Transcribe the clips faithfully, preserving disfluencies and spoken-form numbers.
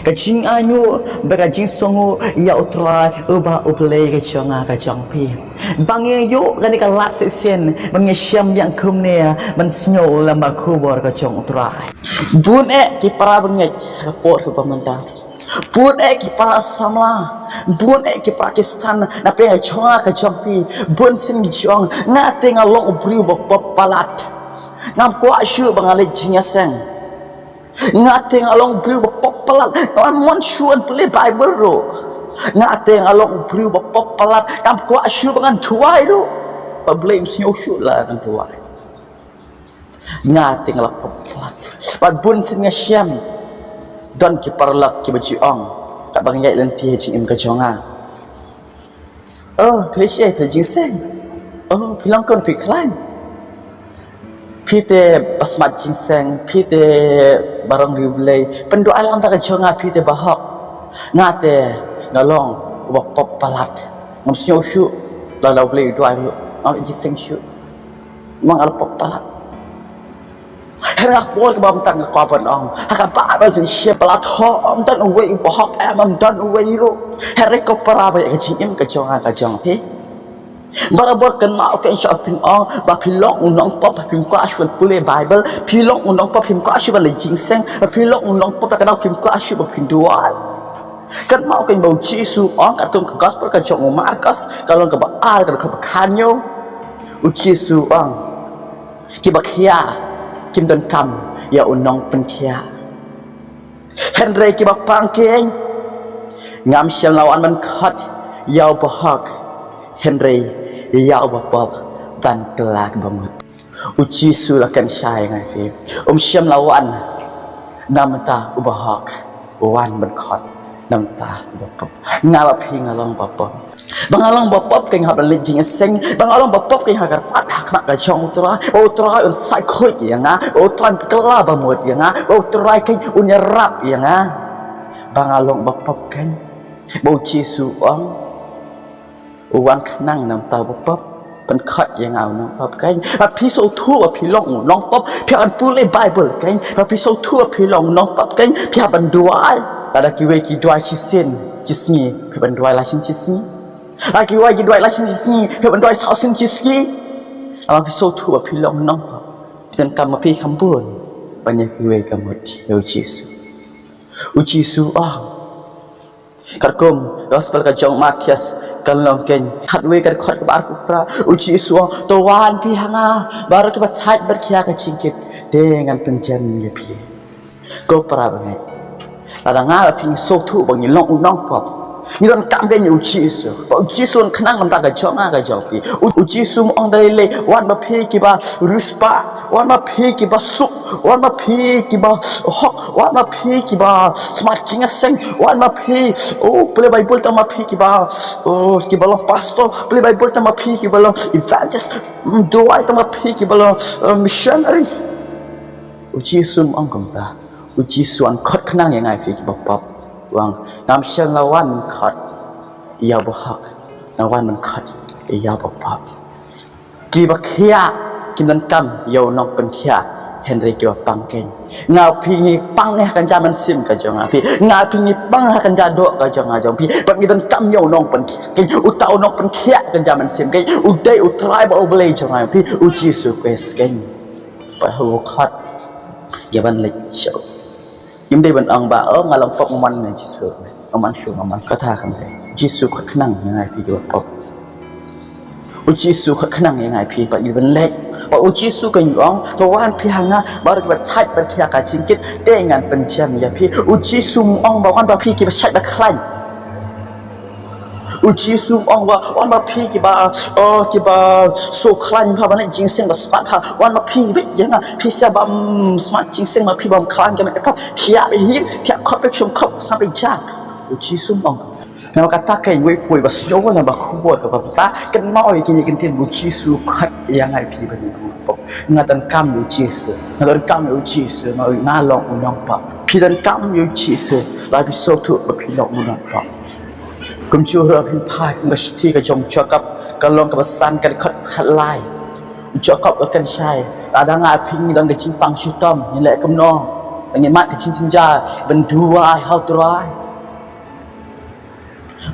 Ka jingainguh bad ka jingsngewnguh ïa U Trai uba U Blei ka jong nga ka jong phi. Ba ngi ïoh kane ka lad shisien ban ïashem biang kumne, ban sngew lem bad ka khubor ka jong U Trai. Bun eh ki para bangeit ha ka por kaba mynta. Bun eh ki para samla. Bun eh ki para Khristan na pdeng ka jong nga ka jong phi. Bun sien ki ong, nga te nga long u briew ba pop palat. Ngam kwah shuh ba nga leit jingïaseng. Nga te nga long briew ba pop palat. Ngam mon shuh ban pule Bible ruh. Nga te nga long briew ba pop palat. Ngam kwah shuh ba ngan duwai ruh. Ba Blei um sngew shuh lada ngan duwai. Nga te nga la pop palat. Bad bun sien nga shem. Don ki paralok kiba ju ong, katba nga ïaid lynti ha jingim ka jong nga. Oh, phi leit shaei, phi leit jingïaseng? Oh, phi long kumno, phi khlaiñ? Phi te ba smat jingïaseng, phi te ba rong riewblei. Pynduwai lang da ka jong nga, phi te ba hok. Nga te nga long uba pop palat. Ngam sngew shuh lada U Blei u duwai ruh. Ngam leit jingïaseng shuh. Namar nga la pop palat. Hynrei nga kwah, kaba mynta nga kwah ban ong, ha ka Baibl phin shem ba la thoh, ym don uwei uba hok, em, ym don uwei ruh. Hynrei ko para ba ïa ka jingim ka jong nga ka jong phi. Barabor kynmaw, kynmaw shuh, phin ong ba phi long u nongpop ba phim kwah shuh ban pule Baibl, phi long u nongpop phim kwah shuh ban leit jingïaseng, phi long u nongpop ba kynmaw phim kwah shuh ba phin duwai. Kynmaw, kynmaw ba U Jisu ong, katkum ka Gospel ka jong u Markos, ka lynnong kaba ar, ka dkhot ba khathynñiew. U Jisu ong, kiba khia kim donkam ïa u nongpynkhiah. Hynrei kiba pang kein, ngam shym la wan ban khot ïa uba hok, hynrei ïa uba pop ban kylla kiba mut. U Jisu la kynshai ïa nga ïa phi. Um shym la wan na bynta uba hok, u wan ban khot na bynta uba pop. Nga bad phi nga long ba pop. Ba nga long ba pop kein, hap ban leit jingïaseng. Ba nga long ba pop kein, ha ka kyrpad ha khmat ka jong U Trai. Ba U Trai un sait khuid ïa nga. Ba U Trai un kylla ba mut ïa nga. Ba U Trai kein un ïarap ïa nga. Ba nga long ba pop kein. Ba U Jisu ong, u wan khnang na bynta uba pop. Pynkhot ïa nga u nongpop kein. Ba phi sngewthuh ba phi long u nongpop, phi hap ban pule Baibl kein. Ba phi sngewthuh ba phi long u nongpop kein, phi hap ban duwai. Lada kiwei ki duwai shisien shisngi, phi hap ban duwai lai sien shisngi. Lada kiwei ki duwai lai sien shisngi, phi hap ban duwai saw sien shisngi. Ba phi sngewthuh ba phi long u nongpop, phi donkam ba phi kham bun ban ïa kiwei ka mut ïa U Jisu. U Jisu ong, katkum Gospel ka jong u Mathaios, ka lynnong kein khatwei, ka dkhot kaba arphew phra, U Jisu ong, to wan phi ha nga baroh kiba thait bad khia ka jingkit, te ngan pynjem ïa phi. Ko para bangeit, lada nga bad phi ngi sngewthuh ba ngi long u nongpop, ngi donkam kein ïa U Jisu. Ba U Jisu un khnang na bynta ka jong nga ka jong phi. U, U Jisu um ong da lei lei, wan ma phi kiba riewspah, wan ma phi kiba suk, wan ma phi kiba hok, wan ma phi kiba smat jingïaseng, wan ma phi, oh, pule Baibl tang ma phi kiba, oh, kiba long pastor, pule Baibl tang ma phi kiba long evangelist, mm, duwai tang ma phi kiba long, eh, missionary. U Jisu um ong kumta. U Jisu un khot khnang ïa nga ïa phi kiba pop. U ong, ngam shym la wan ban khot ïa uba hok, nga wan ban khot ïa uba pop. Kiba khiah kim donkam ïa u nongpynkhiah, hynrei kiba pang kein. Nga phi ngi pang ha ka jingmynsiem ka jong nga phi. Nga phi ngi pang ha ka jingdoh ka jong nga jong phi. Bad ngi donkam ïa u nongpynkhiah kein. Uta u nongpynkhiah ka jingmynsiem kein u dei U Trai bad U Blei jong nga phi, U Jisu Khrist kein. Bad u khot ïa ban leit sha u. Ngim dei ban ong ba, oh, nga long pop, nga mon ïa Jisu. Nga mon shuh, nga mon, kata kam dei. Jisu khot khnang ïa nga ïa phi kiba pop. U Jisu khot khnang ïa nga ïa phi, bad ngi ban leit. Bad U Jisu kein u ong, to wan phi ha nga baroh kiba thait bad khia ka jingkit, te ngan pynjem ïa phi. U Jisu um ong ba wan ma phi kiba shait ba khlaiñ. U Jisu um ong ba wan ma phi kiba, oh, kiba sngewkhlaiñ bha ban leit jingïaseng ba smat bha. Wan ma phi beit ïa nga, phi sha bym smat jingïaseng ma phi bym khlaiñ ka met ka phad. Thiah beit hi, thiah khop beit, shum khop, smat beit ja. U Jisu um ong kumta. Namar kata kein, wei pa wei ba sngew lem bad ka khubor kaba mynta, kynmaw ïa kine ki kyntien ba U Jisu khot ïa nga ïa phi ban ïa phi. Nga donkam ïa U Jisu. Nga donkam ïa U Jisu. Nga, nga long u nongpop. Phi donkam ïa U Jisu. Lada phi sngewthuh ba phi long u nongpop. Kumjuh ruh phin phai kum ka shithi ka jong u Jakob, ka lynnong kaba san, ka dkhot khatlai. U Jakob u kynshai, lada nga phi ngi don ka jingpang shitom, ngin leh kumno? Ngin mad ka jingjynjar ban duwai ha u Trai.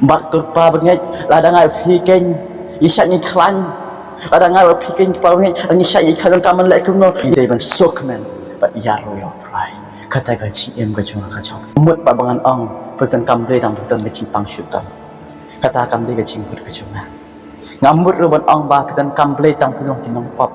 Bad kyrpad bangeit, lada nga phi keiñ ngi shait ngi khlaiñ. Lada nga phi keiñ kyrpad bangeit ngi shait ngi khlaiñ, donkam ban leh kumno? Ngi dei ban sngewkmen bad ïaroh ïa u Trai. Kata ka jingim ka jong nga ka jong. Mut ba ngan ong, phi donkam Blei tang phi don ka jingpang shuh tam. Kata kam dei ka jingmut ka jong nga. Ngam mut ruh ban ong ba phi donkam Blei tang phi long ki nongpop.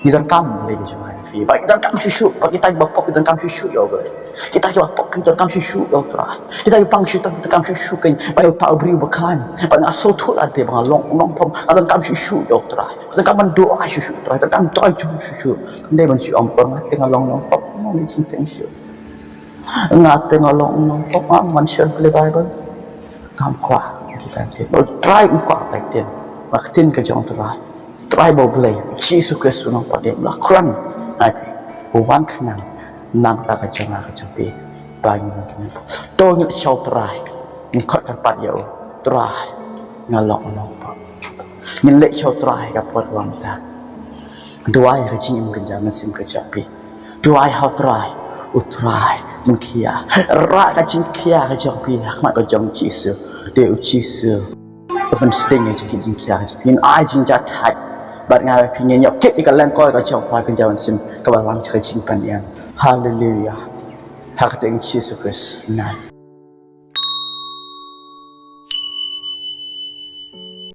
Ngi donkam Blei ka jong nga phi. Ba ngi donkam shuh shuh, ba kita kiba pop ngi donkam shuh shuh ïa u Blei. Kita kiba pop ngi donkam shuh shuh ïa u Trai. Kita kiba pang shuh tam ngi donkam shuh shuh keiñ. Ba ïa uta u briew ba khlaiñ. Ba nga sngewthuh lade ba nga long u nongpop, nga donkam shuh shuh ïa u Trai. Nga donkam ban duwai shuh shuh ïa u Trai. Donkam duwai shuh shuh. Kam dei ban shu ong ba nga te nga long u nongpop, nga long jingseng shuh. Nga te nga long u nongpop, nga man shuh ka Baibl. Ngam kwah kita ktien. Ba u Trai um kwah kita ktien. Ba ktien ka jong u Trai. Trai ba u Blei, Jisu Khrist u nongpynim la kren. Ai phi, u wan khnang namar ka jong nga ka jong phi. Ba ngin wan khnang. To ngin leit sha u Trai. Ngin khot kyrpad ïa u Trai. Nga long u nongpop. Ngin leit sha u Trai ka por kaba mynta. Duwai ka jingim kynja mynsiem ka jong phi. Duwai ha u Trai. U Trai, mynkhia. Rah ka jingkhia ka jong phi ha khmat ka jong Jisu. Dei u Jisu. Ka pynsting ka jingkhia ka jong phi. Ngin ai jingjahthait. Bad nga phi ngin ïoh kit ïa ka lyngkor ka jong u Trai kynja mynsiem kaba lam ka jingpynim. Haleluya. Ha ka kyrteng Jisu Khrist. Amen.